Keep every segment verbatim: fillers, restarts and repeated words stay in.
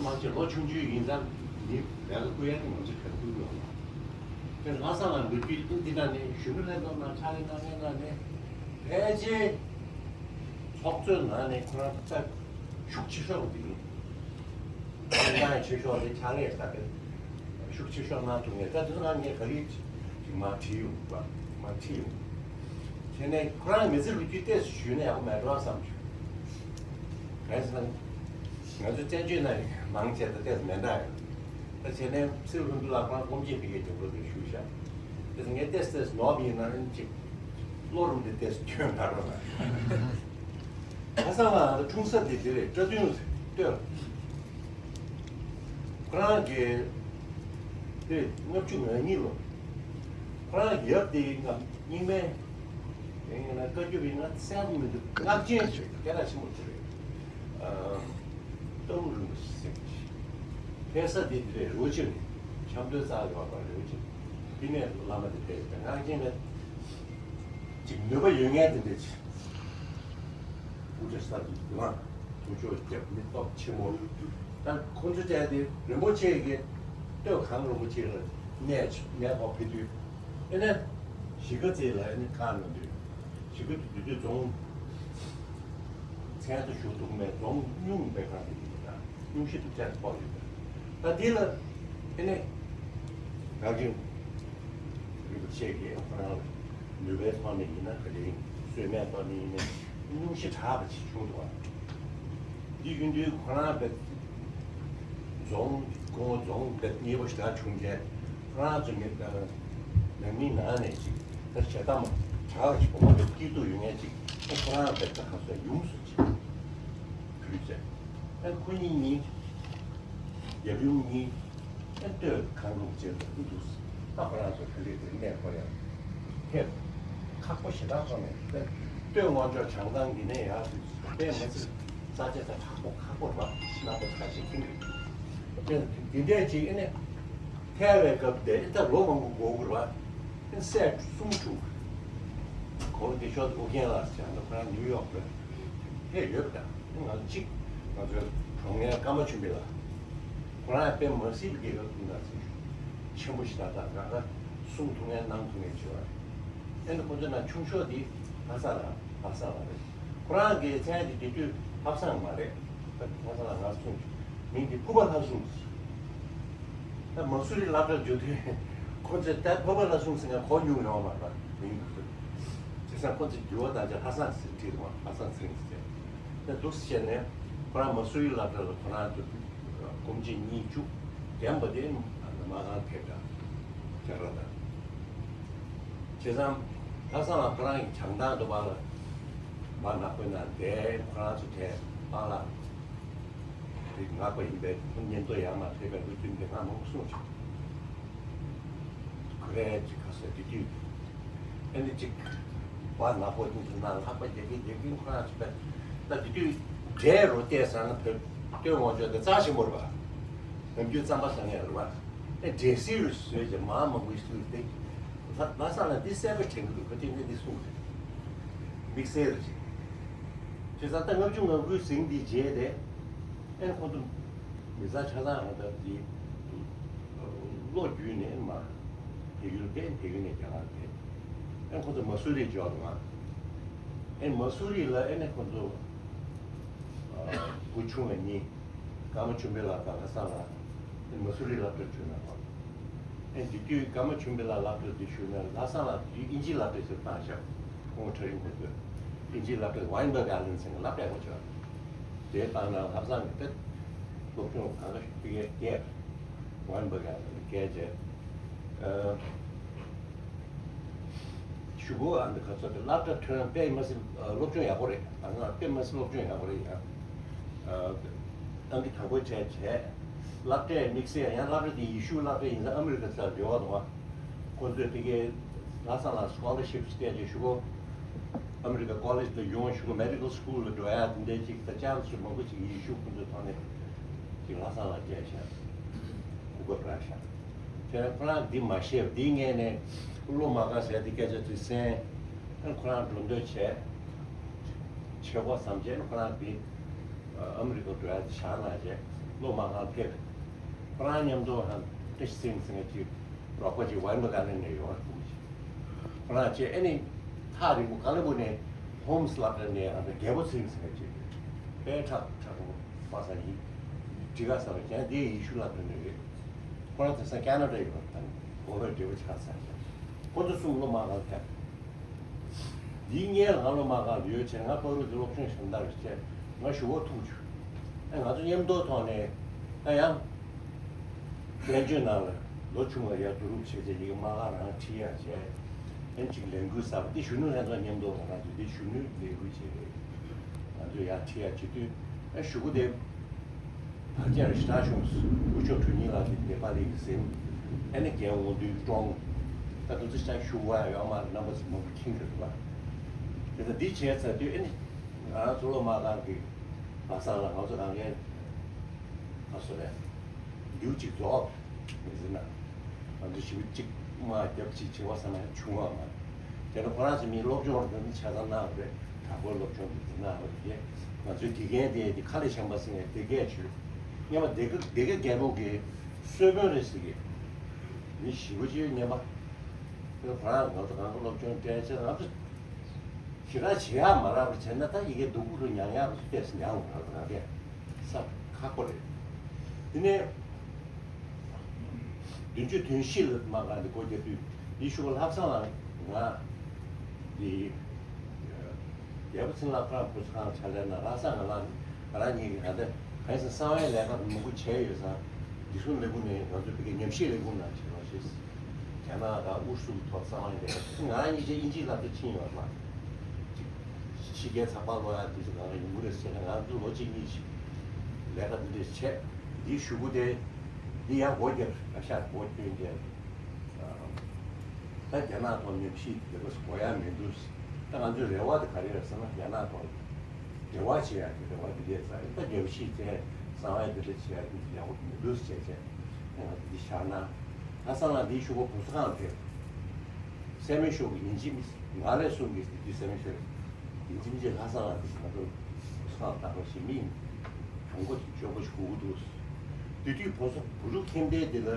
ཕལ་ཆེར་ལོ་ཆུང་ཆུང་ཡིན་ཙང་མི་ལས་ཀ་བསྐུལ་ཡ་དེ་ང་ཚོས་ག་རེ་བསྐུལ་དགོས་ལ། དེ་ལྷ་ས་ལ་འགྲོ་དུས་འདི་ནང་ནས་གཞོན་ནུ་ལྷན་ཚོགས་ནང་ཕྱག་ལས་གནང་མཁན་ནང་ནས་ཕལ་ཆེར་ཚོགས་གཙོའི་ནང་ནས་ཁོ་རང་ཚ་ཤུགས་ཆེ་ཤོས་འདི་ཡིན། ཁོ་རང་ཆེ་ཤོས་དེ་ཕྱག་ལས་ད་ག་ཤུགས་ཆེ་ཤོས་གནང་ཐུབ་མཁན་ད་དེ་ཚོ་ང་ངས་ག་རེ་ཅིག་མར་བྲིས་ཡོང་བ་མར་བྲིས་ཡོང་། དེ་ནས་ཁོ་རང་མི་ཚེ་ལོ་རྒྱུས་ཏོག་ཙམ་ཞུས་ན་ཡག་པོ་མེད་འགྲོ་བསམ་བྱུང་། གང་ཟེར་ན། ང་ཚོ་བཙན་བྱོལ་ནང་མང་ཆེ་ད་ཏོག་ཙམ་མེད་འདྲ་ཡོད། ད་བྱས་ནས་སྲིད་བློན་འདུ་ལག་ཁང་སྐོམ་ཆེད་ཕ་གིའི་དུས་འགོ་དུ་ཞུས་ཤག་དེ་ངས་ཏོག་ཙམ་ནོར་བ་ཡིན་ན་ཅིག་བློ་རུམ་དེ་ཏོག་ཙམ་ཁྱོན་ལ་རོ་ན། ཁ་སང་ལ་འཁྲུངས་ས་དེ་དེ་རེད། སྐྲ་བདུན་སྟོད། ཁོ་རང་གི་དེ་ལྔ་བཅུ་ང་གཉིས་ལོ། ཁོ་རང་ཡབ་དེ་ང་རྙིང་མའི་ཡིན་ན་བཀའ་བརྒྱུད་པའི་ང་གསལ་པོ་མི་འདུག་སྔགས་ཆེན་ཞིག་སྐད་གྲགས་ཆེན་པོ་ཞིག་རེད། ཨ། རྟ་ལུ་རིན་པོ་ཆེ་ཟེར་གྱི་ཞིག་ཕེབས་ས་དེ་དེ་རེད། རི་བོ་ཆེ་ནས་ཆབ་མདོའི་རྩ་ལ་ཡོད་པ་རི་བོ་ཆེ། དེ་ནས་བླ་མ་དེ་ཕེབས་ཏེ་སྔགས་ཆེན་ལ་ཅིག་ནུས་པ་ཡོད་མཁན་དེ་འདྲ་ཅིག་དབུ་སྐྲ་གསར་དུ་དུ་མ་དུ་ཆོག་རྒྱབ་མི་སྟོབས་ཆེན་པོ། ད་ཁོ་ཚོ་བྱས་ཏེ་རིན་པོ་ཆེ་གི་སྟོད་གངས་རིན་པོ་ཆེ་ལ་གནས་གནས་སྐོར་ཕེབས་དུས་ཨེ་ནས་གཞིས་ཀ་རྩེ་ལ་ཨེ་ནས་ཁག་ན་དུས་གཞིས་ཀ་དུས་དུས་རྫོང་མཚན་དུ་ཞུ་ཐུབ་མེད། རྫོང་སྙུང་པའི་གང་དེ་ཡིན་ན་སྙུང་གཞི་དུ་བཅར་ཕོག་ཡོད་པས། ད་འདི་ལ་ཨེ་ནས་ངག་རྒྱུན་རིན་པོ་ཆེ་གིས་ཁོ་རང་ལ་ནུས་པའི་ཐོག་ནས་ཡིན་ན་ག་རེ་ཡིན། ཟོལ་མེད་ཐོག་ནས་ཡིན་ན་སྙུང་གཞི་དྲག་པ་ཅིག་བྱུང་འདུག་བ། འདི་ཡིན་དུས་ཁོ་རང་བས་རྫོང་སྐུ་ངོ་རྫོང་བས་མཉེས་པོ་ཞེ་དྲག་བྱུང་རྗེས་ཁོ་རང་ཚོ་མི་ནང་མི་ནང་ནས་ཅིག་ད་བྱེད་སྟངས་དྲག་ཅིག་གོ་མ་བས་སྐྱིད་སྡུག་ཡོད་མཁན་ཅིག་ཁོ་རང་བས་ད་ག་ཚོད་ཡོངས་སུ་ཅིག་ཕུལ་བྱས། ཨ་ཁོ་གཉིས་གཉིས་ཡབ་ཡུམ་གཉིས། ཨེ་སྟོད་གངས་རིན་པོ་ཆེ་ལ་ཨེ་འདུག་ད་ཁོ་རང་ཚོ་ག་ལེ་དེ་གནས་སྐོར་ཡང་ཐེབས། ཁག་པོ་ཞེ་དྲག་སོང་ནས་ཨེ་སྟོད་ངོ་ཅོག་བྱང་ཐང་འདི་ནས་ཡར་དུ་དཔེ་མ་སྲིད་ས་ཆ་ད་དྲག་པོ་ཁག་པོ་རེད་པ། གནམ་པོ་ཁ་ཤས་ཁེངས་རེད། དེ་འདི་འདྲས་ཅིག་ཨེ་ནས་ཐལ་བའི་སྐབས་དེ་ཨེ་ད་ལོ་མང་པོ་འགོར་གི་རེད་པ། ཨེ་སྲས་གསུམ་འཁྲུངས། གོང་དེ་ཤོག་ཨོ་རྒྱན་ལགས་ཟེར་ཡང་ན་ཁོ་རང་ནིའུ་ཡོག་ལ་ཕེབས་ཡོད་པ་དང་། ང་ཚོ་གཅིག་ང་ཚོའི་གྲོགས་ངའི་ཀརྨ་ཆོས་འཕེལ་ལགས། ཁོ་རང་དཔེ་མ་སྲིད་པའི་རྒྱལ་ཁབ་ཀུན་དང་ཆེན་པོ་ཞིག་ད་ལྟ་ག་ག་གསུང་ཐུབ་མཁན་གནང་ཐུབ་མཁན་བྱས་པ་རེད། ཨེ་ནི་ཁོ་ཚོ་ནང་ཆུང་ཤོས་འདི་ལྷ་ས་ལ་ལྷ་ས་ལ་རེད། ཁོ་རང་གི་མཚན་འདི་དེ་དུས་ལྷ་བཟང་མ་རེད། ལྷ་ས་ལ་ང་གསུངས་མིང་འདི་ཕུར་པ་ལྷ་སྲུང་། ད་མ་སུ་རི་སློབ་གྲྭར་འགྲོ་དུས་ཁོ་ཚོས་ད་ཕུར་པ་ལྷ་སྲུང་ཟེར་མཁན་གོ་མྱོང་ཡོད་མ་རེད་མིང་འདི་ཚོ། བྱས་ཙང་ཁོ་ཚོས་འགྱུར་བ་བཏང་བྱས་ལྷ་བཟང་ཟེར་བྲིས་འདུག་ལྷ་བཟང་ཚེ་རིང་ཟེར། ད་འདུག་སེ་བྱས་ནས་ཁོ་རང་མ་སུ་རི་སློབ་གྲྭ་ལ་ཁོ་རང་ཚོ་སྐུ་མཆེད་གཉིས་བཅུག་རྒན་པ་དེ་མ་གང་ཐེབས་དང་ཁྱེད་རང་དང་། བྱས་ཙང་ལྷ་བཟང་ལ་ཁོ་རང་གི་བྱང་ཐང་དུ་བ་ལ་མ་ནག་པོའི་ནང་བསྡད། ཁོ་རང་ཚོ་གྲས་པཱ་ལགས་དེ་ངག་པ་ཡིན་པས་ཁོ་མཉམ་དུ་ཡར་མར་ཕེབས་པའི་ལོ་རྒྱུས་འདི་ང་མང་པོ་གསུངས་བྱུང་། ཁོ་རའི་ཅིག་ཁ་སོས་དེ་དུས་ཨ་ནི་ཅིག་པཱ་ནག་པོ་གཉིས་ཀྱི་ནང་ལྷག་པ་རྒྱག་གིན་རྒྱག་གིན་ཁོ་རང་ཚོ་ད་དེ་དུས་འབྲས་རོ་བལྟས་ཟེར་ན་བོད་སྟོད་ངོ་ཅོག་དེ་རྩ་ཆེན་པོ་རེད་པ། ནམ་རྒྱུན་རྩམ་པ་ཟ་མཁན་རེད་པ། ཨེ་འབྲས་སིལ་བཟོས་ཀྱི་མ་མང་པོ་ཞིག་བསྲུབས་ཏེ། ལྷ་ལྷ་ས་ལ་འདི་གསལ་པོ་དྲན་གྱི་འདུག་ཁོ་ཚོས་ངས་འདི་གསུངས་རེད། དམིགས་བསལ་རེད་ཅིག་བྱས་ཙང་ད་ལྔ་བཅུ་ང་དགུའི་ཟིང་འདི་བརྗེད་དེ། ཨེ་ཁོ་ཚོ་མི་ཚང་ཆ་ཚང་ང་ད་འདི་ལོ་བརྒྱུད་ནས་མ་བལ་ཡུལ་བལ་བལ་ཡུལ་ནས་རྒྱ་གར་བལ། ཨེ་ཁོ་ཚོ་མ་སུ་རི་འབྱོར་འདུག་ཨ། ཨེ་མ་སུ་རི་ལ་ཨེ་ནས་ཁོ་ཚོ་བུ་ཆུང་བ་གཉིས། ཀརྨ་ཆོས་འཕེལ་ལགས་དང་ལྷ་བཟང་ལགས་མ་སུ་རི་སློབ་གྲྭར་བཅུག་གནང་བ། ཨེ་འདི་དུས་ཀརྨ་ཆོས་འཕེལ་ལགས་སློབ་གྲྭར་འདི་བཅུག་ནས་ལྷ་བཟང་ལགས་དུས་དབྱིན་ཇིའི་སློབ་གྲྭ་ཞིག་བཏང་ཤག་ཁོང་ཁྲ་རིང་གོ་ཐོས། དབྱིན་ཇིའི་སློབ་གྲྭ་Weinberg Island ཟེར་ནས་སློབ་གྲྭ་ཡག་པོ་ཅིག་དེ་བཏང་ན་ལྷ་བཟང་གི་དཔེ་སློབ་སྦྱོང་གང་ག་ཞིག་དེ་གའི་བརྒྱད། Weinberg Island བརྒྱད་བྱས། ཨ། གཞུག་གུ་ཨ་འདི་ག་ཚོད་དེ་སློབ་གྲྭ་ཐོན་དཔེ་མ་སྲིད་སློབ་སྦྱོང་ཡག་པོ་རེད། ཨ་ང་དཔེ་མ་སྲིད་སློབ་སྦྱོང་ཡག་པོ་རེད་ཡ། ཨ་འདི་དང་པོ་བྱས་བྱས། སློབ་གྲྭའི་དམིགས་བསལ་ཡང་སློབ་གྲྭ་དེ་ཡེ་ཤུ་སློབ་གྲྭ་ཡིན་ཙང་ཨ་མི་རི་ཀ་ཚ་འབྲེལ་བ་འདུག་ཨ། ཁོ་ཚོས་དེ་གའི་ལྷ་བཟང་ལ་scholarship སྤྲད་རྗེས་གཞུག་གུ་ཨ་མི་རི་ཀ་college ལ་ཡོང་། གཞུག་གུ་medical school ལ་འགྲོ་ཡ་དེ་འདྲའི་ཅིག་ད་chance མང་པོ་ཅིག་ཡེ་ཤུ་ཁོ་ཚོའི་ཐོག་ནས་ཅིག་ལྷ་བཟང་ལ་སྤྲད་ཤག་གོ་སྐབས་རག་ཤག་དེ་ནས་ཁོ་རང་འདི་མ་ཤེས་པ་འདིའི་སྔོན་ནས་བློ་མ་དགའ་ཟེར་དེ་སྐད་ཆ་ཚུར་གསན། ཁོ་རང་འགྲོ་འདོད་བྱས། བྱེད་དགོས་བསམ་བྱས་ཁོ་རང་འདི་ ཨ་མི་རི་ཀ་འགྲོ་ཡ་དེ་བཞག་གནང་བྱས་སློབ་མ་གང་ཕེབས། ཁོ་རང་མཉམ་དུ་ཧ་བཀྲ་ཤིས་ཚེ་རིང་ཟེར་མཁན་ཅིག་རོགས་པ་ཅིག་ཝན་པ་ག་ལེ་ནས་ཡོང་བ་ཐུག་ཅིག་ཁོ་རང་བྱས་ཨེ་ནི་ཐག་རིང་པོ་ག་ལེ་པོ་ནས་ཧོམ་སི་ལབ་ནས་ཨ་ད་རྒྱལ་པོ་ཚེ་རིང་ཟེར་མཁན་ཅིག་དཔེ་ཁྲག་ཁྲག་པོ་པ་ས་ཡིན། འདི་ག་ས་ལ་ཀྱང་དེ་ཡེ་ཤུ་ལབ་ནས་རེད། ཁོ་རང་དེང་སང་ཀ་ན་ཌ་ཡོད་པ་དང་ཁོ་བོའི་འབྲེལ་བ་ཆགས་ཚར་ཤག་ཁོ་ཚོ་གསུམ་སློབ་མ་གང་ཕེབས། འདིའི་སྔོན་ལ་ང་སློབ་མ་གང་ལ་ཡོད་བྱས་ང་ཕ་རུ་དེ་སློབ་སྦྱོང་ཞན་དར་བྱས་ང་ཞུ་བ་ཐུག་བྱུང་། ཨ་ང་ཚོ་མཉམ་དུ་ཐོག་ནས་ཨ་ཡང་། བཙན་བྱོལ་ནང་ལ་ལོ་ཆུང་བ་ཡར་བསྡུ་རུབ་བྱས་བྱས་ཡི་གེ་མ་གང་རང་ཁྲིད་ཡ་བྱས། ཨན་ཅིག་ལས་འགུལ་གསར་པ་འདི་གཞོན་ནུ་ལྷན་ཚོགས་མཉམ་དུ་ང་ཚོས་འདི་གཞོན་ནུའི་ལས་འགུལ་བྱས་རེད། ང་ཚོས་ཡར་ཁྲིད་ཡ་བྱེད་དུས་ཨ་གཞུག་གུ་དེ། བར་ཆད་རེ་ཞེ་དྲག་བྱུང་སོང་། སྐུ་ཞབས་དྲུང་ཉིད་ལགས་ཀྱིས་ནེ་པ་ལི་ཡི་ཟིན། ཨ་ནི་རྒན་འོང་དུས་བཀྲོངས། ད་དུང་ཙི་ཤ་ཤུ་བ་ཡོད་མ་རེད། རྣམ་པ་ཚོ་མང་པོ་མཁྱེན་གྱི་རེད་པ། དེ་ལྟར་འདི་བྱས་ཚར་དུས་ཨ་ནི་ང་རང་ཚོ་སློབ་མ་ཁང་གི་ལྷག་བསམ་ལ་ང་ཚོ་གང་གའི་ང་ཚོ་ལས་འདིའུ་གཅིག་རྫོགས་མི་ཟིན་ན་ང་ཚོ་ཞི་བ་གཅིག་མ་རྒྱབ་གཅིག་བྱེད་པ་བསམ་ན་བྱུང་བ་མ་རེད། དེ་ནི་ཁོ་རང་ཚོ་མིའི་སློབ་སྦྱོང་རེ་ཆ་ཚང་གནང་བ་རེད། དྲག་པོའི་སློབ་སྦྱོང་དེ་གནང་བ་རེད། ང་ཚོའི་དགེ་རྒན་དེ་དེ་ཁ་ལས་གཞན་པ་ཟིན་ཡང་དེ་སྐད་བྱོས། སྔོན་མ་སྡེ་དགེ་སྡེ་དགེ་རྒྱལ་པོ་གི་གསོལ་དཔོན་རེད་ཟེར་གི། མི་ཞི་བ་ཅིའི་ཉན་པ། དེ་ཁོ་རང་ང་ཚོ་གང་ག་སློབ་སྦྱོང་སྤྲད་ཚེ་ང་ཚོ་ཞེ་དྲག་བྱེད་ཡག་མ་རག་པ་བྱས་ན་ད་ཡི་གེ་སྡུག་པོ་རུ་མྱངས་ཡག་རུ་སྐྱེས་སུ་མྱངས་འོང་ང་ཚོ་གང་གས་ས་ཁག་པོ་རེད། དེ་ནས། བདུན་ཅུ་དོན་བཞི་ལ་མ་གང་དེ་སྒོ་རྒྱབ་དུས་འདི་ཤུ་གུ་ལྷག་བསམ་ལ་ང་འདི་རྒྱལ་པོ་ཚེ་ལྷ་ཁོ་རང་བུ་ཚ་ཁང་ཕྱག་ལས་ན་ལྷག་བསམ་ང་ལ་ང་རང་ཉིད་ཀྱི་ང་ད་གང་ཡིན་ཟེར་གསང་བའི་ལས་ཀ་མང་པོ་བྱས་ཡོད་ཙང་འདི་གསུང་ལས་ཁུངས་ནས་ང་ཚོ་བོད་ཀྱི་ཉམས་ཞིབ་ལས་ཁུངས་ནང་བྱེད་རོགས་ཞེས་རྒྱ་ནག་དང་ཨུ་སུ་ཐོག་གསང་བའི་ལས་ཀ་ང་རང་ཉིད་ཀྱིས་དབྱིན་ཇིའི་ལམ་དུ་ཕྱིན་ཡོད་ལ་ཕྱི་རྒྱལ་ཚགས་པར་ཀློག་ཡག་དུས་སུ་ང་རང་ཡོང་གི་རེད་ཟེར་ནས་ང་ཚོ་ལོ་གཅིག་གཉིས་ཤིག་ལས་ཀ་འདི་འདྲས་བྱས། འདིའི་ཤུ་གུ་དེ་འདི་ཡང་སྒོ་བརྒྱབ་ཨ་ཤ་སྒོ་བསྐྱོན་བྱས། ད་རྒྱ་ནག་ཐོག་ཉམས་ཞིབ་དེ་ག་སུ་གོ་ཡ་མི་འདུག་ད་ང་ཚོའི་རེ་བ་དེ་ག་རེ་རེད་ཟེར་ན་རྒྱ་ནག་ཐོག་འབྲེལ་བ་བྱེད་ཡ་གི་རེ་བ་དེ་རེད་ཟེར། ད་རྒྱབ་ཤིག་བྱས་གསང་བ་དེ་འདྲ་བྱེད་ཡ་དེ་ཡག་པོ་མི་འདུག་ཟེར་བྱས་བྱས་ང་ཚོ་འདི་བཞག་ན། ད་སང་ལ་འདིའི་ཤུ་གུ་བུ་གསོ་ཁང་ཕེབས། སེ་མོ་ཤོག་གི་ཡིན་གཅིག་མིན་ང་ལས་གསུང་གི་འདི་སེ་མོ་ཤོག་ཡིན་གཅིག་མིན་གཅིག་ལྷག་བསམ་ལ་འདི་ང་ཚོ་བུ་གསོ་ཁང་བདག་པོ་ཞིག་མིན། གྲོང་པ་ཞིག་སྐྱོ་པོ་ཞིག་སྒུག་གི་འདུག་དེ་དུས་བུ་གསོ་བུ་ཕྲུག་ཁྱིམ་སྡེ་འདི་ལ་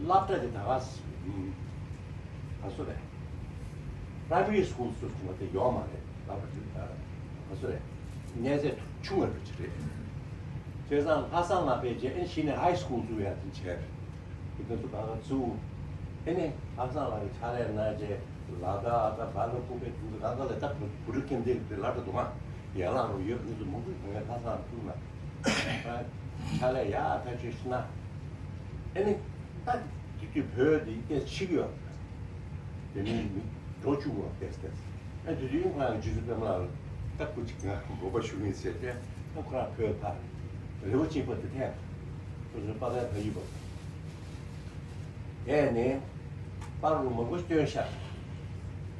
སློབ་གྲྭ་དེ་ད་ག་ས་ཨུམ། ག་སོ་རེད། Primary school ཟེར་དུས་ང་དེ་ཡོད་མ་རེད། ལབ་པ་དེ་ད་ག་སོ་རེད། གནས་ཚད་ཆུང་བའི་རུ་ཅི་རེད། བྱས་ཙང་ལྷག་བསམ་ལ་ཕེབས་རྗེས་ཨེ་གཞི་ནས་High School བཙུགས་ཡ་དེ་བྱས། དེ་ཚོ་ག་ག་བཙུགས། ཨེ་ནས་ལྷག་བསམ་ལ་གི་ཕྱག་ལས་གནང་རྗེས་ལ་དྭགས་ད་བ་ལ་ཁུག་པའི་དུས་ཚོད་ག་ག་ལ་ད་བུ་བུ་ཕྲུག་ཁྱིམ་སྡེ་དེ་ལ་ད་དུང་ཡན་ལག་རུ་ཡོད་མི་ཚོ་མང་པོ་གང་ག་ལྷག་བསམ་ལ་ཐུག་ན། ཕྱག་ལས་ཡག་ཐག་ཆོད་ཤི་ན། ཨེ་ནི། ད་དེ་དུས་བོད་དེ་སྐད་ཆིག་ཡོད། དེ་མིན་མི་འགྲོ་བཅུག་གོ་ཏེས་ཏེས། ཨེ་དེ་དུས་ཁོ་རང་རྗེ་བཙུན་པད་མ་ལ་ད་སྐུ་གཅིག་ང་དགོངས་པ་ཞུ་གིན་ཟེར་ཏེ་ཨེ་ཁོ་རང་བོད་ཕར་རི་བོ་གཅིག་པ་དེ་ཐད་ཁོ་ཚོའི་པ་ལའི་ཕ་ཡུལ་པ། དེ་ནས་པར་རུ་མང་པོ་སྟོན་ཤག་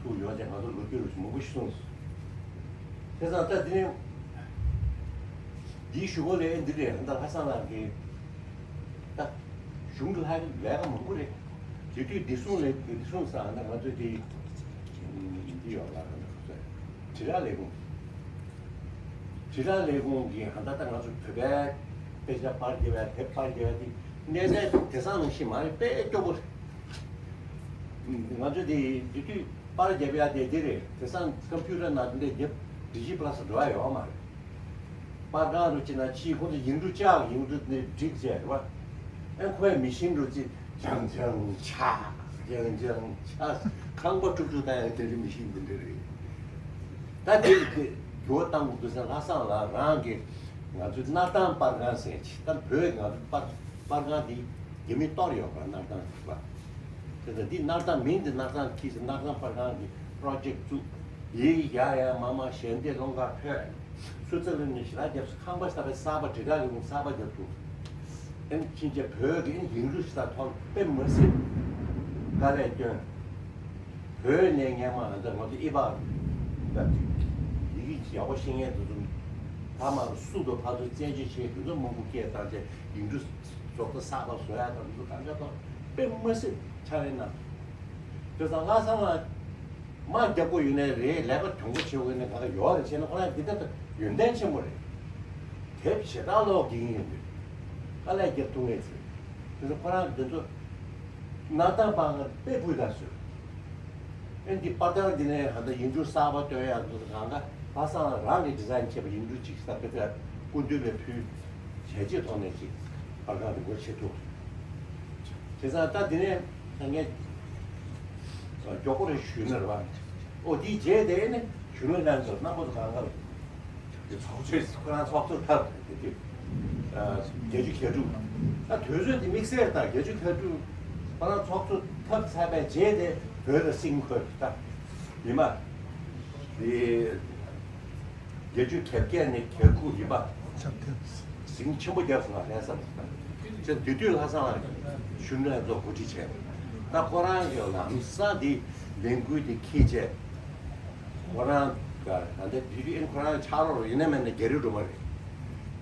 ཐུག་ཡོང་ཅེས་ང་ཚོ་ལོ་རྒྱུས་རུ་མང་པོ་ཞིག་གསུངས་སོང་། དེ་ཙང་ད་དེ་ནས་འདིའི་གཞུག་གུ་ལས་འདི་རེད། ད་ལྷ་བཟང་ལགས་ཀྱིས་ད་གཞུང་གི་ལྷ་ལས་ཀ་མང་པོ་རེད། དེ་དུས་བདེ་སྲུང་ལས་བདེ་སྲུང་ས་ད་ང་ཚོ་དེ་འདི་ཡོད་ལ་དྲིལ་བསྒྲགས་ལས་ཁུངས། དྲིལ་བསྒྲགས་ལས་ཁུངས་ཀྱིས་ཧ་ད་ལྟ་ང་ཚོ་བོད་པའི་དཔེ་ཆ་པར་རྒྱབ་ཡ་དེབ་པར་རྒྱབ་ཡ་དེ་གནས་ཚད་དེང་སང་ནང་བཞིན་མ་རེད། དཔེ་སྐྱོ་པོ་རེད། ང་ཚོ་དེ་དེ་དུས་པར་རྒྱབ་ཡ་དེ་དེ་རེད། དེང་སང་ཀམ་པུ་ཊར་ནང་དེ་འདྲ་རྒྱབ་ཌི་ཇི་པ་ལ་སི་འགྲོ་ཡ་ཡོད་མ་རེད། པར་ཁང་རུ་ཅི་ན་ཕྱིའི་ཁོང་ཚོ་ཡིག་འབྲུ་བཅག་ཡིག་འབྲུ་ནས་བསྒྲིགས་བྱས་རེད་བ། ཨེ་ཁོའི་མི་ཤིན་རུ་ཅི་ཇང་ཇང་ཆ། ཇང་ཇང་ཆ། ཁང་པ་དཀྲུག་དཀྲུག་བཏང་ཡང་དེ་རིང་མི་ཤིན་འདི་འདྲ་རེད། ད་དེ་གི་འགྱུར་བ་བཏང་དགོས་འདུག་ཟེར་ལྷ་བཟང་ལགས་རང་གིས་ང་ཚོའི་སྣར་ཐང་པར་ཁང་ཟེར་ཅིག་ད་བོད་ང་ཚོའི་པར་པར་ཁང་འདི་རྒྱ་མི་གཏོར་ཡོད་པ་སྣར་ཐང་དེ་ལ། དེ་ད་འདི་སྣར་ཐང་མིང་འདི་སྣར་ཐང་གིས་སྣར་ཐང་པར་ཁང་གི་པྲོ་ཇེཀ་བཙུགས། ཡི་ཡ་ཡ་མ་མ་ཞལ་འདེབས་ལོང་ག་ཕོད། སུ་ཙི་ལན་ནས་ཞི་ལ་རྒྱབ་སུ་ཁང་པ་ས་པའི་ས་པ་དྲིལ་བསྒྲགས་ལས་ཁུངས་ས་པ་རྒྱབ་ཏུ། ཨེམ་ཕྱིན་ཆད་བོད་ཀྱི་ཡིག་འབྲུ་ཞིག་ཐོག་དཔེ་མ་སྲིད་དཀའ་ལས་བསྐྱོན། བོད་ནས་སྔས་མ་ང་ཚོ་ང་ཚོ་ཨི་པ་ད་ཡི་གེ་ཡག་པོ་ཤེས་མཁན་དེ་ཚོ་ཐ་མར་སུ་དང་ཕར་ཚུར་བཙན་བྱོལ་ཆེད་དེ་ཚོ་མང་པོ་སྐད་བཏང་བྱས་ཡིག་འབྲུ་རྫོགས་པ་གསར་པ་བཟོ་ཡག་དང་དེ་ཚོ་གང་ག་ཐོག་དཔེ་མ་སྲིད་ཕྱག་ལས་གནང་། དེ་ཙང་ལྷ་བཟང་ལགས། མ་རྒྱག་པོ་ཡོད་ནའི་རེད། ལས་ཀ་གྱོང་པོ་ཆེ་བོ་ཡོད་ནའི་ག་ག་ཡོད་རེད། བྱས་ན་ཁོ་རང་འདི་ལྟ་ཡོན་ཏན་ཆེན་པོ་རེད། དེབ་ཞེ་དྲག་ཀློག་གི་ཡིན་དུས། དཀའ་ལས་རྒྱབ་ཐུབ་ངེས་ཚེ། དེ་ཚོ་ཁོ་རང་འདི་ཚོ་གནའ་དང་པ་ང་དཔེ་ཕུལ་དང་ཟེར། ཨེ་འདི་པར་ཐང་འདི་ནས་ཧ་ད་ཡིག་འབྲུ་གསར་པ་སྟོན་ཡག་འདུག་གང་ག་ལྷ་བཟང་ལ་རང་གིས་ཌི་ཛའིན་བྱས་པ་ཡིག་འབྲུ་ཅིག་ས་ཁ་ཚ་སྐུ་མདུན་ལ་ཕུལ། བྱས་རྗེས་ཐོག་ནས་ཅིག་པར་ཐང་འདི་སྒོ་ཕྱེ་ཐུབ། བྱས་ཙང་ད་འདི་ནས་ད་ངས་མགྱོགས་པོ་རེ་ཞུས་ན་རེད་བ། ཨོ་འདིའི་རྗེས་དེ་ནས་གཞོན་ནུ་ལྷན་ཚོགས་རྣམ་པ་ཚོ་གང་ག་ལ། དེ་ཚོགས་གཙོས་ཁོ་རང་ཚོགས་གཙོ་ཐབས་དེ་དུས་བརྒྱད་ཅུ་གྱ་དྲུག་ད་དུས་ཚོད་དེ་དམིགས་བསལ་དང་བརྒྱད་ཅུ་གྱ་དྲུག་ཁོ་རང་ཚོགས་གཙོ་ཐབས་ཚར་བའི་རྗེས་དེ་བོད་ལ་སྲིང་འཁོད་ད་ཉི་མ་དེ་བརྒྱད་ཅུ་གྱ་བརྒྱད་ནས་གྱ་དགུ་ཉི་མ་ཟིང་ཆེན་པོ་བརྒྱབ་སོང་ང་ལྷན་ས་ད་དེ་དུས་ལྷ་བཟང་ལགས་གཞོན་ནུ་ལྷན་ཚོགས་གོ་སྒྲིག་བྱས་ད་ཁོ་རང་གི་ལམ་སང་དེ་ལས་འགུལ་དེ་འཁྱེར་བྱས། ཁོ་རང་ག་ད་ལྟ་དུས་དུས་ཨིན་ཁོ་རང་ཕྱག་རོགས་ཡིན་ན་མིན་ན་རྒྱ་རི་སྒྲོལ་མ་རེད།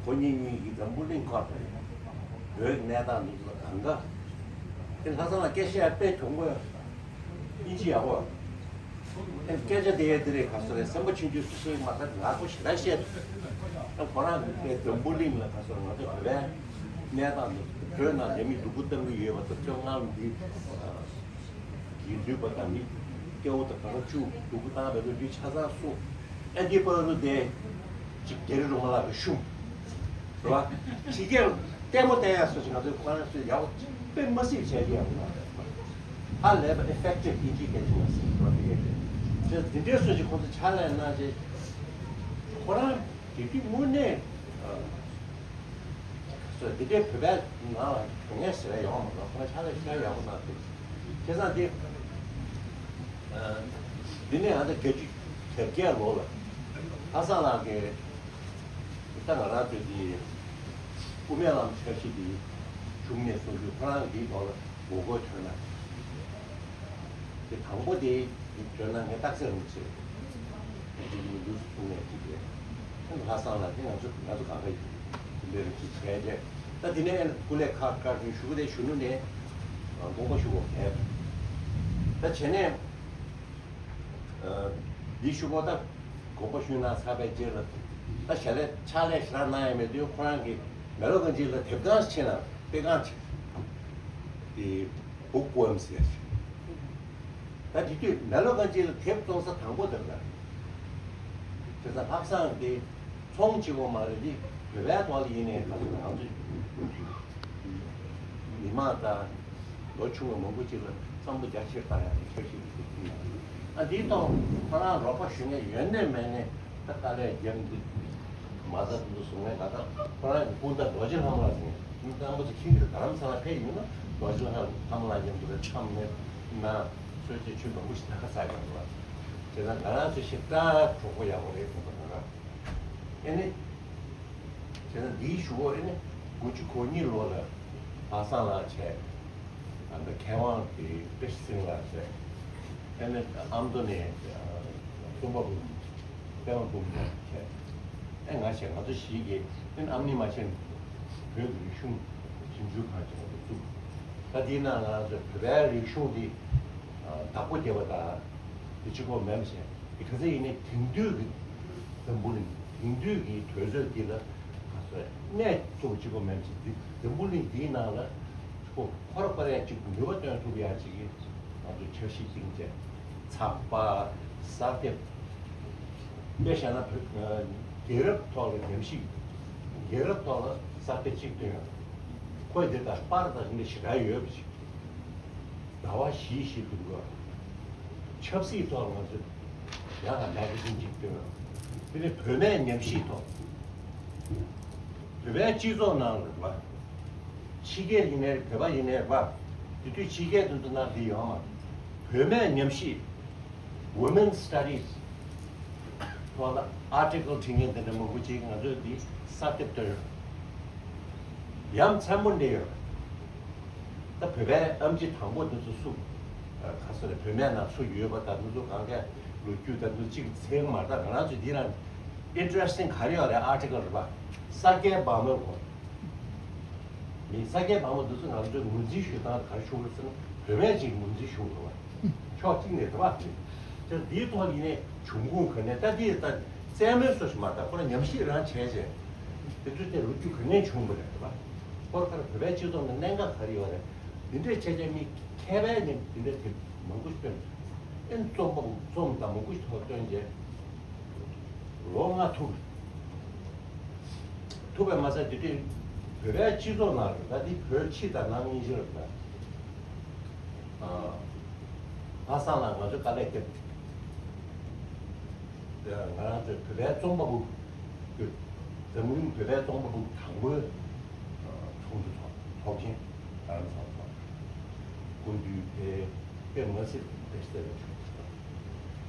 ཁོ་གཉིས་གཉིས་ཀྱིས་འཛམ་བུ་གླིང་སྐོར་དང་བོད་ཀྱི་གནས་སྟངས་འདི་ཚོ་གང་ག་ཨིན་ལྷ་བཟང་ལ་སྐད་ཆ་ཡང་དཔེ་གྱོང་པོ་ཡང་ཨིན་ཇི་ཡག་པོ་ཨིན་སྐད་ཆ་དེ་ཡང་དེ་རེད། ག་སོ་རེད། སེམས་པ་ཆུང་ཆུང་སུ་སུ་ཡིན་མ་ཐག་ང་ཁོ་ཞེ་དྲག་བཤད་ཨིན་ཁོ་རང་གི་དཔེ་འཛམ་བུ་གླིང་ལ་ག་སོ་རེད། ང་ཚོ་བོད་པའི་གནས་སྟངས་འདི་བོད་ནང་ལ་མི་སྡུག་པོ་གཏང་གི་ཡོད་པ་དང་བཅོ་ལྔ་འདི། དགེ་འདུན་པ་དང་མི་སྐྱ་བོ་དང་གང་བཅུ་སྡུག་པོ་བཏང་བའི་ལོ་རྒྱུས་ཆ་ཚང་གསུངས། ཨ་འདི་བར་དུ་དེ་གཅིག་རྒྱ་རི་སྒྲོལ་མ་ལགས་ཀྱི་ཤུམ་རེད་བ། ཕྱི་རྒྱལ་ལྟད་མོ་བལྟ་ཡག་སོགས་ཀྱི་ང་ཚོའི་ཁོ་རང་ཚོས་ཡག་པོ་དཔེ་མ་སྲིད་བྱས་ཀྱི་ཡག་པོ་ཧ་ལས་པ་ཨེ་ཕེག་ཊིབ་ཨིན་ཇི་སྐད་ཆ་མ་ཟིན་རེད་བ། དེ་གས་དེ་དེ་འདྲའི་སོགས་ཀྱི་ཁོང་ཚོ་ཕྱག་ལས་གནང་རྗེས་ཁོ་རང་དེ་དུས་དངོས་གནས། སོ་འདི་འདྲའི་བོད་པའི་ནང་ལ་དོན་ངན་ཟེར་ཡ་ཡོང་མ་རེད། ཁོ་ཆ་ལ་ཤ་ཡག་པོ་གནང་སྟེ། བྱས་ཙང་འདི་འདི་ནས་ཨ་ད་བརྒྱད་ཅུ་གྱ་བརྒྱད་ལོ་ལ་ལྷ་བཟང་ལགས་ཀྱིས་ད་ང་རང་ཚོའི་འདི་དབུ་མའི་ལམ་འཆར་གཞི་འདི་བྱུང་ནས་བཟུང་སྟེ་ཁོ་རང་འདིའི་ཐོག་ལ་ངོ་རྒོལ་ཐོན་ན། དེ་དང་པོ་དེ་ཐོན་ན་ངས་རྟགས་གསལ་རུ་བྱེད། འདི་ནི་ལུས་སུ་བཟུང་ནས་ཅིག་རེད། ལྷ་བཟང་ལགས་དེ་ང་ཚོ་ང་ཚོ་གང་ག་ཡིན། དེ་འདྲ་རེ་ཅིག་བྱས་རྗེས་ད་དེ་ནས་ཨེ་སྐུ་ལས་ཁག་ཁག་ཅིག་ཞུ་གི་རེད། གཞོན་ནུ་ནས་དགོངས་པ་ཞུ་དགོས་གལ་ད་བྱས་ནས་འདི་ཞུ་དགོས། ད་དགོངས་པ་ཞུས་གནང་ཚར་བའི་རྗེས་ལ་ད་ཞལ་ལས་ཕྱག་ལས་ཞེ་དྲག་གནང་ཡ་མེད་དུས་ཁོ་རང་གིས་མེ་ལོ་གང་ཅིག་ལ་དེབ་ཁང་ཕྱིན་ན་དཔེ་ཁང་ཅིག་དེ་བུག་པོ་ཨེམ་ཟེར། ད་དེ་དུས་མེ་ལོ་གང་ཅིག་ལ་དེབ་བཙོང་ས་དང་པོ་དེ་ལ། དེ་ཚ་ལྷག་བསམ་དེ་ཚོང་གཅིག་པོ་མ་རེད། དེ་བོད་པའི་ཐོག་ལ་ཡིན་ནའི་ད་ང་ཚོ་མི་མང་དང་ལོ་ཆུང་བ་མང་པོ་ཅིག་ལ་བསམ་བློ་རྒྱ་ཆེར་བཏང་ཡག་གི་འཆར་གཞི་དེ་ཡིན། ཨ་འདིའི་ཐོག་ཁོ་རང་རོགས་པ་ཞུ་མཁན་ཡོད་ནའི་མེད་ནའི་ད་དཀའ་ལས་རྒྱབ་འདི་མ་ཟ་འདུག་གསུང་ནས་ད་ལྟ་ཁོ་རང་གི་སྤུན་ཟླ་རྡོ་རྗེ་ལྷ་མོ་ལགས་ཟེར་མཁན་དང་པོ་ཚོ་ཁྱིམ་གྱི་རྡ་རམ་ས་ལ་ཕེབས་ཡོང་ན་རྡོ་རྗེ་ལྷ་མོ་ལགས་མཉམ་དུ་ལ་འཆམ་ནས་ན་གསོལ་ཇ་མཆོད་མང་པོ་ཞིག་ད་ག་ཟ་གི་འདུག་ལ། དེ་ན་ང་རང་ཚོ་ཞིག་ད་གྲོགས་པོ་ཡག་པོ་རེད་ཟེར་བ་ང་རང་ཨེ་ནི། དེ་ན་འདིའི་གཞུག་གུ་ཨེ་ནི་དགུ་བཅུ་གོ་གཉིས་ལོ་ལ་ལྷ་བཟང་ལགས་བྱས། ཨ་ནི་མཁས་དབང་དེ་བཀྲ་ཤིས་ཚེ་རིང་ལགས་བྱས། ཨེ་ནི་ཨ་མདོ་ནས་ཨ་སྟོན་པ་འབུམ་པད་མ་འབུམ་ལགས་བྱས། ཨེ་ང་བྱས། ང་ཚོ་བཞི་གིས་ཨེ་ནི་ཨ་མྱེས་རྨ་ཆེན་བོད་ཀྱི་རིག་གཞུང་ཞིབ་འཇུག་ཁང་ཅིག་ང་ཚོ་བཙུགས། ད་དེའི་ནང་ང་ཚོ་བོད་པའི་རིག་གཞུང་འདི་བདག་པོ་རྒྱབ་པ་དང་དེ་གཅིག་པོ་མིན་ཞིང་། དེ་ག་ཚོད་ཡིན་ནའི་དེང་དུས་ཀྱི་འཛམ་བུ་གླིང་དེང་དུས་ཀྱི་དུས་ཚོད་འདི་ལ་ག་ཚོད་གནས་ཐུབ་གཅིག་པོ་མིན་ཞིང་། འདི་འཛམ་བུ་གླིང་འདིའི་ནང་ལ་ཁོ་ཁོ་ར་པ་ར་གཅིག་ནུས་པ་སྟོན་ཐུབ་ཡ་གཅིག་གི་ང་ཚོ་འཆར་གཞི་བཏིང་བྱས་ཚགས་པར་གསར་དེབ་དཔེ་བཞག་ན་བོད་རྒྱལ་རབས་ཐོག་ལ་ཉམས་ཞིབ་རྒྱལ་རབས་ཐོག་ལ་གསར་དེབ་གཅིག་བཏོན་ཡོད། ཁོས་འདི་ལྟར་པར་དང་འདི་ཞེ་དྲག་ཡོད་པ་ཞིག་ཟླ་བ་བཞི་ཞིག་འདུག་ག་ཆབ་སྲིད་ཐོག་ང་ཚོས་ཡང་ན་མེ་ག་ཛིན་ཅིག་བཏོན། དེ་ནས་བུད་མེད་ཉམས་ཞིབ་ཐོག་བོད་པའི་སྤྱི་ཚོགས་ནང་ལ་རེད་པ། ཕྱི་རྒྱལ་ཡིན་ནའི་བོད་པ་ཡིན་ནའི་རེད་པ། དེ་དུས་ཕྱི་རྒྱལ་དེ་ཚོ་ནང་དེ་ཡོད་མ་རེད། བུད་མེད་ཉམས་ཞིབ། Women Studies ཐོག་ལ་ཨར་ཊི་ཀལ་བྲིས་མཁན་དེ་འདྲ་མང་པོ་ཅིག་ང་ཚོས་འདི་གསར་དེབ་བཏོན་ཡོད། ཡ་མཚན་པོ་འདྲ་ཡོད། ད་བོད་པའི་ཨེམ་ཆི་དང་པོ་འདི་ཚོ་སུ་ག་ས་རེད། བུད་མེད་ནང་སུ་ཡོད་པ་དང་འདི་ཚོ་གང་ག་ལོ་རྒྱུས་དང་འདི་ཚོ་གཅིག་ཚེ་མ་ད་ང་རང་ཚོ་འདི་རང་ཨིན་ཊི་རེ་སི་ཊིང་ག་རེ་ཡོད་རེད། ཨར་ཊི་ཀལ་རེད་པ། ས་སྐྱའི་བ་མོའི་སྐོར། མི་ས་སྐྱའི་བ་མོ་འདི་ཚོ་ང་ཚོས་ངོས་འཛིན་ཞུ་སྟངས་ག་རེ་ཞུ་དགོས་ཟེར་ན་བུད་མེད་ཅིག་ངོས་འཛིན་ཞུ་དགོས་པ། ཕྱོགས་གཅིག་ནས་རེད་པ། དེ་འདིའི་ཐོག་ཡིན་ནའི་འབྱུང་ཁུངས་ག་ནས་ད་འདི་ད་རྩེད་མོའི་སོ་ཞིག་མ་ད་ཁོ་རང་ཉམས་ཞིབ་རང་བྱས་བྱས། དེ་ཚོ་དེ་ལོ་རྒྱུས་ག་ནས་བྱུང་བ་རེད་པ། ཧོར་ཁ་ར་བོད་པའི་སྤྱི་ཚོགས་ནང་གནད་འགག་ག་རེ་ཡོད་རེད། འདི་འདྲའི་ཆ་ཆ་མི་མཁས་པའི་ནི་འདི་འདྲ་དེ་མང་པོ་ཞིག་བཏོན། ཨེ་རྩོམ་པ་རྩོམ་དང་མང་པོ་ཞིག་ཐོག་བཏོན་རྗེས་ལོ་ལྔ་ཐུག་ཐུག་པའི་མ་ཚད་དེ་དུས་བོད་པའི་སྤྱི་ཚོགས་ནང་རེད་ད། འདི་བོད་ཕྱི་དང་ནང་གཉིས་ཆར་རེད་ད། ཨ་ལྷ་བཟང་ལགས་ང་ཚོ་དཀའ་ལས་བརྒྱབ། ང་རང་ཚོའི་བོད་པའི་རྩོམ་པ་པོ། འཛམ་གླིང་བོད་པའི་རྩོམ་པ་པོ་དང་པོའི་ཚོགས་འདུ་ཚོགས་ཚོགས་ཆེན་རང་ཚོགས་ཚོགས། སྐུ་མདུན་ཕེབས། དཔེ་མ་སྲིད་དཔེ་གསལ་བའི་ཆོས་ཅིག་དང་།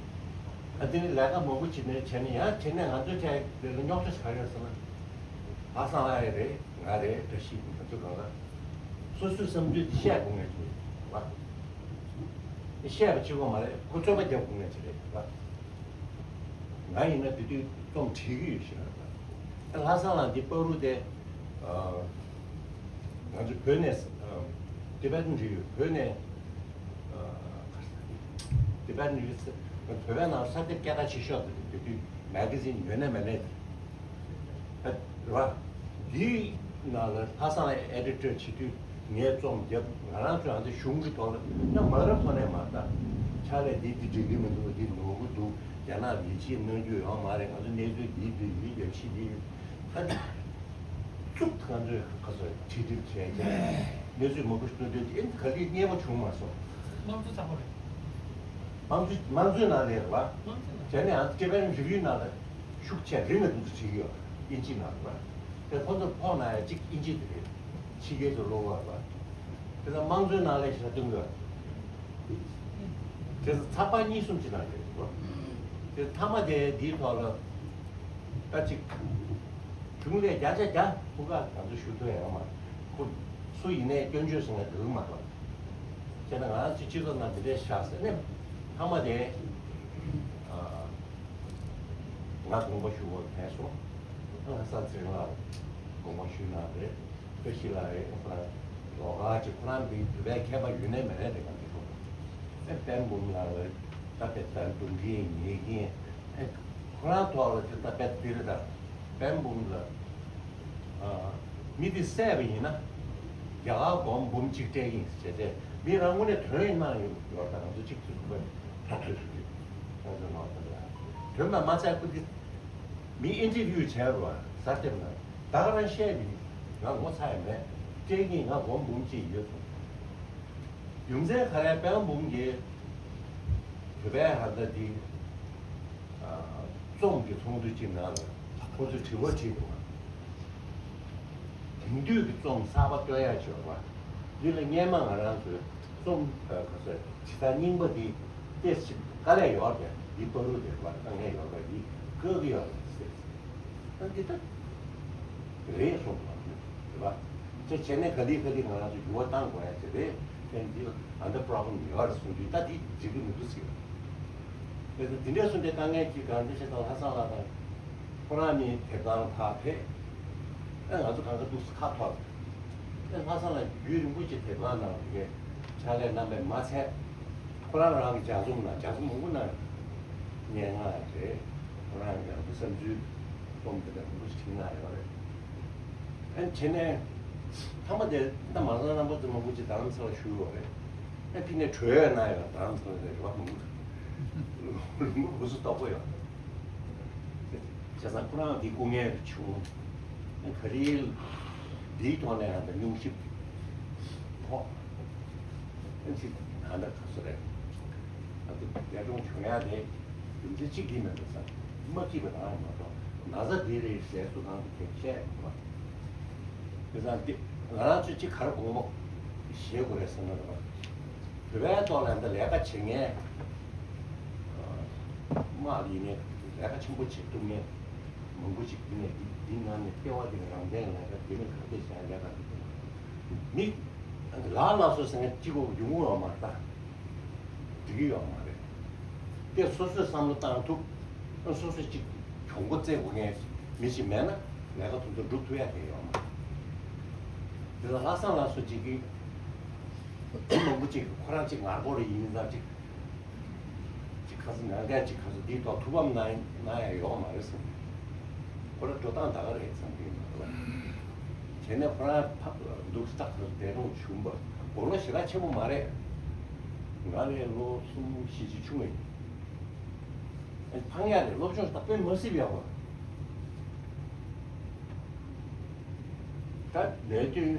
ཨ་དེ་ནི་ལས་ཀ་མང་པོ་བྱེད་ནས་བྱས་ནས་ཡང་བྱས་ནས་ང་ཚོའི་ཐད་དེ་ལ་རྙོག་དྲ་ཆགས་ཡོད་ཟེར་ན། ལྷ་བཟང་ལགས་ཡང་རེད། ང་རེད། བཀྲ་ཤིས་ང་ཚོ་གང་ག་སོ་སོའི་བསམ་ཚུལ་དེ་བཤད་དགོས་ངེས་ཀྱི་རེད་བ། བཤད་པ་གཅིག་པོ་མ་རེད། ཁོ་རྩོད་པ་རྒྱབ་དགོས་ངེས་ཀྱི་རེད་བ། ང་ཡིན་ན་དེ་དུས་རྩོམ་བྲིས་ཀྱི་ཡོད་ཤག་རེད་བ། ལྷ་བཟང་ལགས་འདི་པ་རུ་དེ། ང་ཚོ་བོད་ནས། ཏི་བེ་ཊན་རི་བོད་ནས། ཏི་བེ་ཊན་རི་བོད་པའི་ནང་ས་དེབ་སྐད་གྲགས་ཆེ་ཤོས་དེ་དེ་དུས་མེ་ག་ཛིན་ཡོད་ན་མེད་ན་དེ། རེད་བ། འདིའི་ནང་ལ་ལྷ་བཟང་ལགས་ཨེ་ཌི་ཊར་བྱེད་དུས་ངས་རྩོམ་བརྒྱབ། ང་རང་ཚོ་ང་ཚོ་གཞུང་གི་ཐོག་ལ་ཡང་མ་རབས་ཐོག་ནས་མ་ལྟ། ཕྱག་ལས་འདི་འདི་འགྲིག་གི་མི་འདུག་འདི་ནོར་གི་འདུག་རྒྱ་ནག་ལས་བྱེད་གནང་རྒྱུ་ཡོད་མ་རེད། ང་ཚོ་གནས་ཚུལ་འདི་འདི་ཡིན། ཡབ་གཞིས་འདི་ཡིན། ད་འདི་ཚུགས་ང་ཚོས་ཁ་སོ་ཁྲིད་ཁྲིད་བྱས་བྱས་གནས་ཚུལ་མང་པོ་ཞིག་བཏོན་དུས་ཨེ་ག་ལེར་སྙན་པོ་བྱུང་མ་སོང་། དམངས་གཙོ་ཚ་པོ་རེད། དམངས་གཙོ་དམངས་གཙོའི་ནང་ལས་རེད་བ། དམངས་གཙོའི་ནང་། བྱས་ནས་ཨ་ཏི་ཀེ་པན་རི་བིའུ་ནང་ལ་ཤུགས་ཆེ་རིང་ནས་འདུག་ཚུལ་བྲིས་ཡོད། དབྱིན་ཇི་ནང་ལ་བ། དེ་ཁོ་ཚོ་ཕོག་ན་ཡང་གཅིག་དབྱིན་ཇི་དེ་རེད། ཕྱི་རྒྱལ་དུ་ལོག་བར་བ། དེ་ལ་དམངས་གཙོའི་ནང་ལས་ཤ་སྟོན་དགོས། དེ་ཚོ་ཚགས་པར་གཉིས་གསུམ་ཅིག་ནང་རེད་བ། དེ་མཐའ་མ་དེ་འདིའི་ཐོག་ལ་ད་ཅིག་གཞུང་ལས་བརྒྱ་ཆ་བརྒྱ་ཕུག་ག་ང་ཚོ་ཞུ་ཐུབ་ཡོད་མ་རེད། ཁོ་སུ་ཡིན་ནའི་སྐྱོན་བརྗོད་ཟེར་ན་འགྲིག་མ་རེད། བྱས་ན་ང་རང་ཚོའི་སྤྱི་ཚོགས་ནང་འདི་འདྲའི་བཞག་ཟེར་ནས་མཐའ་མ་དེ་ང་དགོངས་པ་ཞུ་བར་ཕེབས་སོང་། ལྷ་ས་ཚེ་རིང་ལགས་དགོངས་པ་ཞུས་གནང་རེད། བཀྲ་ཤིས་ལགས་རེད། ཁོ་རང་ལོགས་ཀ་ཅིག་ཁོ་རང་འདི་བོད་པའི་མཁས་པ་ཡོད་ནའི་མེད་ནའི་རེད། གང་གི་ཐོག་ཨེ་པད་འབུམ་ལགས་ལ་ད་དཔེ་ད་འདུམ་གིན་ཉེས་གིན་ཨེ་ཁོ་རང་ཐོག་ལ་དེ་ད་དཔེ་འདི་རེད། ད་པད་འབུམ་ལ་མི་དེ་བསད་པ་ཡིན་ན་རྒྱ་གར་སྒོར་འབུམ་གཅིག་སྤྲད་ཀྱི་ཡིན་ཟེར་བྱས་ཏེ་མི་རང་ངོས་ནས་དོན་གནང་ཡོད་ཡོད། ད་ང་ཚོ་གཅིག་ཚུད་དགོས་ཐག་ཆོད་ཞུ་གི་ཡོད། དོན་དང་མ་ཚད་ཁོ་དེ་མི་ཨིན་ཊར་བིའུ་བྱས་རོགས་གཟའ་ལྟེམ་ན་ད་ག་རང་བཤད་མི་ང་ངོ་ཚ་ཡ་མེད། སྤྲད་ཀྱི་ང་སྒོར་འབུམ་གཅིག་ཡོད་སོང་། རྒྱུ་མཚན་ག་རེ་པད་འབུམ་གྱིས་བོད་པའི་ཧ་ད་དེ། རྩོམ་གྱི་ཚོགས་འདུ་གཅིག་ནང་ལ་ཁོ་ཚོས་དྲི་བ་དྲིས་འདུག་དེང་དུས་ཀྱི་རྩོམ་གསར་པ་བཏོན་ཡག་ཅིག་ཡོད་པ། འདི་ལ་སྔན་མ་ང་རང་ཚོས་རྩོམ་ག་ཚོད་ཇི་ལྟར་རྙིང་པ་འདི་ཏེས་ཅིག་དཀའ་ལས་ཡོད་པས་འདི་པ་རུ་དེ་བ་དཀའ་ངལ་ཡོད་པས་འདི་བཀག་གི་ཡོད་རེད་ཟེར། ད་འདི་ལྟ་རེད་གསུངས་པ་རེད་བ། དེ་བྱས་ནས་ག་ལེ་ག་ལེ་ང་རང་ཚོ་འགྱུར་བ་གཏང་དགོས་ཡ་ཅིག་རེད། དེ་འདི་ལ་ཨ་འདི་པོ་རོབ་ལེམ་ཡོད་རེད་གསུངས་དུས་ད་འདི་འགྲིག་གི་མི་འདུག་ཟེར། དེ་ཚོ་དེ་འདྲས་སུ་འདི་དཀའ་ངལ་གྱི་གང་འདི་བྱེད་དང་ལྷ་བཟང་ལགས་དང་ཁོ་རང་ནི་དེབ་ཐང་ཕར་ཕེབས། ཨེ་ང་ཚོ་གང་ག་འདུག་སེ་ཁ་ཐོར། ཨེ་ལྷ་བཟང་ལགས་རྒྱུན་རིང་པོ་ཅིག་དེབ་ཐང་ནང་དེ་གའི་ཕྱག་ལས་གནང་བའི་མ་ཚད། ཁོ་རང་རང་གི་ལྗགས་རྩོམ་ནང་ལྗགས་རྩོམ་མང་པོ་གནང་ཡོད། སྙན་ངག་རེད། ཁོ་རང་གི་ཡང་བསམ་ཚུལ་རྩོམ་དེ་འདྲ་མང་པོ་ཞིག་བྲིས་གནང་ཡོད་རེད། ཨ་ནི་བྱས་ནས་མཐའ་མ་དེ་ད་མ་རྩ་རྣམ་པ་ཚོ་མང་པོ་ཅིག་རྡ་རམ་ས་ལ་བཞུགས་ཡོད་རེད། ཨ་ཕི་ནས་བྲོས་ཡོད་ན་ཡང་རྡ་རམ་ས་ལ་རེད་བ། མང་པོ་ལུང་པ་སུ་སྟོབས་པོ་ཡོད་རེད། བྱས་ཙང་ཁོ་རང་འདི་སྐུ་ངལ་རུ་བྱུང་། ཨ་ག་རེ་འདིའི་ཐོག་ནས་ཡང་ད་སྙུང་གཞི་ཕོག་ཨ་ཅིག་ད་ལྟ་ག་ཚོད་རེད། ད་ལྟ་འདས་གྲོངས་བྱུང་ཡ་དེ་རྒྱུ་མཚན་གཅིག་གིས་མེད་པ་ས་མ་སྐྱིད་པ་རང་མ་གཏོགས་ན་ཚ་འདི་རེད་ཟེར་སུ་གང་དུ་དེ་བཤད་མ། དེ་ཙང་འདི་ང་རང་ཚོས་གཅིག་ག་རེ་དགོངས་པ་བཞེས་དགོས་རེད་བསམ་ན་རེད་པ། བོད་པའི་ཐོག་ལ་འདི་ལས་ཀ་བྱེད་མཁན་དམག་ཡིན་ནའི་ལས་ཀ་ཆེན་པོ་བྱེད་ཐུབ་མཁན་མང་པོ་ཞིག་འདི་ནས་འདི་འདི་ནང་ནས་ལྟེ་བ་འདི་ནས་རང་བཙན་ལས་ཀ་འདི་ནས་ག་འདྲས་བྱས་ལས་ཀ་འདི་མི་ལ་ལ་སོ་ཟེར་མཁན་གཅིག་པོ་ཡོང་གི་ཡོད་མ་རེད་ད། འགྲིག་གི་ཡོད་མ་རེད། དེ་སོ་སོས་བསམ་བློ་བཏང་ཐུབ། སོ་སོ་གཅིག་གྱོང་པོ་བཙལ་དགོས་མཁན་མི་ཞིག་མེད་ན་ལས་ཀ་དེ་ཚོ་སྒྲུབ་ཐུབ་ཡ་དེ་ཡོད་མ་རེད། དེ་ལ་ལྷ་བཟང་ལགས་སུ་གཅིག་གིས་མི་མང་པོ་གཅིག་ཁོ་རང་གཅིག་ངར་པོ་རེ་ཡིན་ཙང་གཅིག་གཅིག་ཁ་སང་ང་འགའ་གཅིག་ཁ་སང་འདིའི་ཐོག་ཐུགས་ཕམ་གནང་གནང་ཡ་ཡོད་མ་རེད་ཟེར། ཁོ་རང་འགྲོ་སྟངས་ད་ག་རེད་བསམ་གྱི་ཡོད་མ་རེད་བ། བྱས་ནས་ཁོ་རང་ཕ་འདུག་སྟག་ལ་བསྡད་རུང་བྱུང་བ་དགུང་ལོ་ཞེ་དྲག་ཆེན་པོ་མ་རེད། ང་ལས་ལོ་གསུམ་བཞི་བཅུ་ཆུང་བ་ཡིན། ཕངས་ཡག་རེད། སློབ་སྦྱོང་ད་དཔེ་མ་སྲིད་ཡག་པ། ད་ལས་དུས་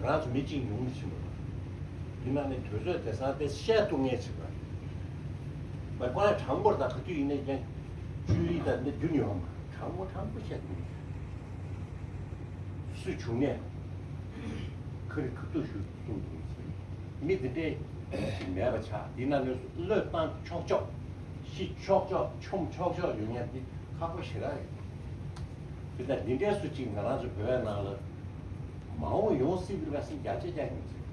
རང་ཚོ་མི་གཅིག་ཉུང་མི་ཕྱིན་པ། ཡིན་ན་ནི་དུས་ཚོད་དེང་སང་དེ་བཤད་ཐུབ་ངེས་བྱེད་པ། མ་ཁོ་ན་དྲང་པོར་ད་ག་དུས་ཡིན་ནའི་ཀྱང་བཅུ་ཡིས་ད་འདི་རྒྱུན་ཡོད་མ་དྲང་པོ་དྲང་པོ་བཤད་ཐུབ་ངེས། སུ་བྱུང་ནས་ཁ་རི་ཁ་ཐུག་ཞུ་གསུང་དགོས་ཟེར། མི་འདི་འདྲས་ཞིག་མེད་པ་ཆགས། འདི་ན་ནས་བློས་བཏང་ཆོག་ཆོག་ཤི་ཆོག་ཆོག་མཆོང་ཆོག་ཆོག་ཡོང་ཡ་འདི་ཁག་པོ་ཞེ་དྲག་རེད། དེ་ལྟར་འདི་འདྲས་སུ་གཅིག་ང་རང་ཚོ་བོད་པའི་ནང་ལ་མ་འོངས་ཡོང་སྲིད་པའི་བསམ་རྒྱ་ཆེ་རྒྱ་ཡིན་ཟེར།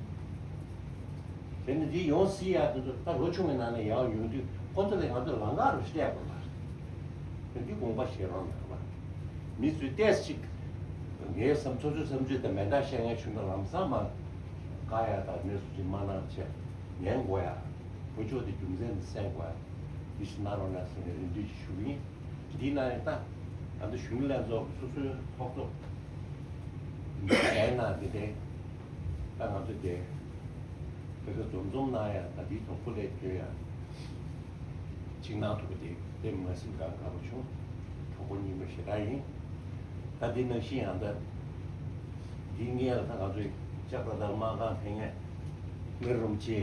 དེ་ནི་འདི་ཡོང་སྲིད་ཡ་དེ་ཚོ་ད་ལོ་ཆུང་བའི་ནང་ནས་ཡར་ཡོང་དུས་ཁོ་ཚོ་ལས་ང་ཚོ་ལམ་ཁ་རུ་སླེབས་དགོས་པ་རེད། འདི་དགོངས་པ་བཞེས་རོགས་གནང་། མི་ཚོས་ཏོག་ཙམ་ཅིག་ངའི་བསམ་ཚོད་ཚོད་བསམ་ཚུལ་དང་མེ་མདའ་བཤད་མཁན་བྱུང་ན་ལམ་སང་མར་བཀག་ཡ་དང་གནས་ཚུལ་ཅིག་མ་གནང་བྱས་ཉན་དགོས་ཡ། བུ་ཕྱོགས་དེ་རྒྱུ་མཚན་དེ་གསན་དགོས་ཡ། འདི་ཞིག་གནང་རོགས་གནང་ཟེར་ནས་རེ་འདུན་ཞུ་གི་ཡིན། འདི་ན་ཡང་ད་ང་ཚོ་གཞོན་ནུ་ལྷན་ཚོགས་སོ་སོའི་ཚོགས་གཙོ་འདི་གའི་ནང་འདི་དེ་ད་ང་ཚོ་དེ་བོད་པ་འཛོམས་འཛོམས་གནང་ཡ་ད་འདིའི་ཚོགས་སྐུ་ལས་བསྐྱོན་ཡ་ཅིག་གནང་ཐུབ་པ་དེ་དེ་མ་ཟིན་གང་དགའ་པོ་བྱུང་། གྲོགས་པོ་རྙིང་པ་ཞེ་དྲག་ཡིན། ད་འདི་ནང་བཞིན་ཡང་ད་འདི་ངས་ལ་ད་ང་ཚོའི་ལྕགས་ར་དར་དམག་ཁང་ཕེབས་མཁན་ངེད་རུམ་ཆེ།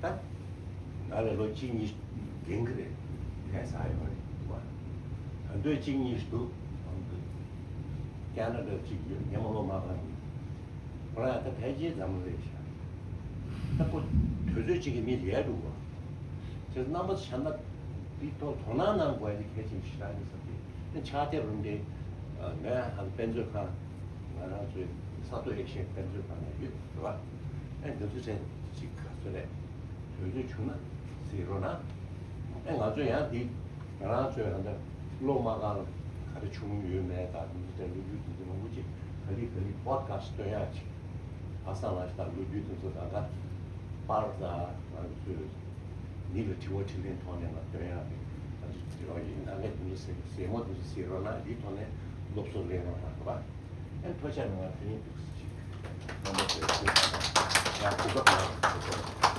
ད་ང་ལས་ལོ་གཅིག་གཉིས་རྒན་གི་རེད། ཕན་ས་ཡོད་རེད་བ། ད་འདོད་གཅིག་གཉིས་འདུག་ཀ་ན་ཌ་གཅིག་ཡོད། ཉེ་མ་ལོ་མ་གང་ཡིན། ཁོ་རང་ད་ཕལ་ཆེར་འཛམ་གླིང་རེད་ཤག་ད་ཁོ་དུས་ཚོད་གཅིག་གི་མི་ལས་འགྲོ་བ། ཁྱེད་རྣམ་པ་ཚོ་ཤ་ན་འདི་ཐོག་དོ་སྣང་གནང་དགོས་ཡ་དེ་གལ་ཆེན་པོ་ཞིག་རང་ཡིན་བསམ་གི། ད་ཕྱག་དེབ་རུ་འདི་ངས་ཧང་དཔེ་མཛོད་ཁང་། ང་རང་ཚོའི་ས་མཐོ་ཨེ་ཤི་ཡའི་དཔེ་མཛོད་ཁང་ནས་ཡོད་རེད་བ། ཨེ་འདི་ཚོ་ཚན་གཅིག་ག་ཚོད་རེད། དུས་ཚོད་བྱུང་ན་གཟིགས་རོགས་གནང་། ཨེ་ང་ཚོ་ཡང་འདི་ང་རང་ཚོའི་ཧང་ད་སློབ་མ་གང་ག་རེ་བྱུང་ཡོད་མེད་དང་འདི་ཚོ་དེ་ལོ་རྒྱུས་དེ་ཚོ་མང་པོ་ཅིག་ག་ལེ་ག་ལེ་པོ་ཌི་ཁ་སི་ཊི་སྟོན་ཡག་ཅིག་ཨ་སང་ལ་ཞིག་དང་ལོ་རྒྱུས་དེ་ཚོ་གང་ག་པར་དང་ང་ཚོའི་མི་ལ་དྲི་བ་དྲིས་ལན་ཐོག་ནས་ལ་སྟོན་ཡག་དེ་ང་ཚོ་དྲི་བ་ཡིན་ད་ངས་དེ་ཚོ་ཟེར་ཟེར་མོ་དེ་ཚོ་ཟེར་རོགས་གནང་། འདིའི་ཐོག་ནས་སློབ་གསོ་ལེན་རོགས་གནང་། རེད་པ། ཨེ་ཐོ་ཆ་མི་ང་དེ་ནས་འདུག་སེ་ཅིག་རྣམ་པ་ཚོས་ཁྱེད་ཡང་གོ་སྐབས་གནང་རོགས་གནང་།